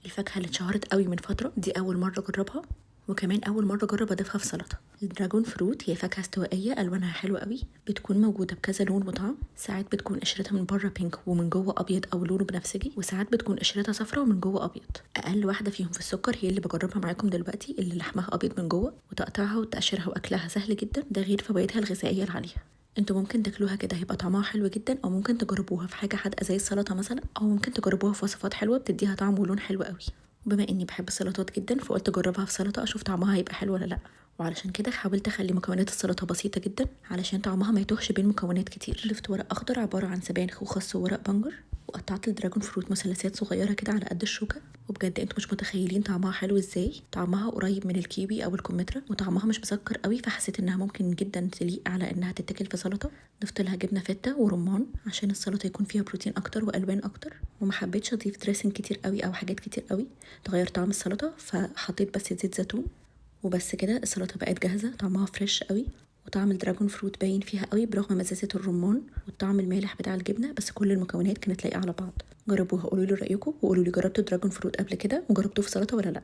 الفاكهة اللي اتشهرت قوي من فترة دي اول مرة اجربها، وكمان اول مرة اجرب اضيفها في سلطة. ال dragon fruit هي فاكهة استوائيه الوانها حلوة قوي، بتكون موجودة بكذا لون وطعم. ساعات بتكون قشرتها من بره pink ومن جوه ابيض او لونه بنفسجي، وساعات بتكون قشرتها صفرا ومن جوه ابيض. اقل واحدة فيهم في السكر هي اللي بجربها معاكم دلوقتي، اللي لحمها ابيض من جوه، وتقطيعها وتقشيرها واكلها سهل جدا، ده غير فوائدها الغذائية العالية. انتوا ممكن تاكلوها كده هيبقى طعمها حلو جدا، او ممكن تجربوها في حاجة حادقه زي السلطة مثلا، او ممكن تجربوها في وصفات حلوة بتديها طعم ولون حلو قوي. بما اني بحب السلطات جدا فقلت اجربها في سلطة اشوف طعمها هيبقى حلو ولا لا، وعلشان كده حاولت اخلي مكونات السلطة بسيطة جدا علشان طعمها ما يتوهش بين مكونات كتير. ضفت ورق اخضر عبارة عن سبانخ وخس وورق بنجر، وقطعت ال dragon fruit مثلثات صغيرة كده على قد الشوكة. وبجد انتوا مش متخيلين طعمها حلو ازاي، طعمها قريب من الكيوي او الكمثرى، وطعمها مش مسكر قوي، فحسيت انها ممكن جدا تليق على انها تتاكل في سلطة. ضفت لها جبنه فته ورمان عشان السلطة يكون فيها بروتين اكتر والوان اكتر، وما حبيتش اضيف dressing كتير قوي او حاجات كتير قوي تغير طعم السلطة، فحطيت بس زيت زيتون وبس كده. السلطة بقت جاهزة، طعمها fresh قوي، وطعم ال dragon fruit باين فيها قوي برغم مزازه الرمان والطعم المالح بتاع الجبنة، بس كل المكونات كانت لايقة على بعض. جربوها قولوا لي رايكم، وقولوا لي جربتوا dragon fruit قبل كده وجربتوه في سلطة ولا لا.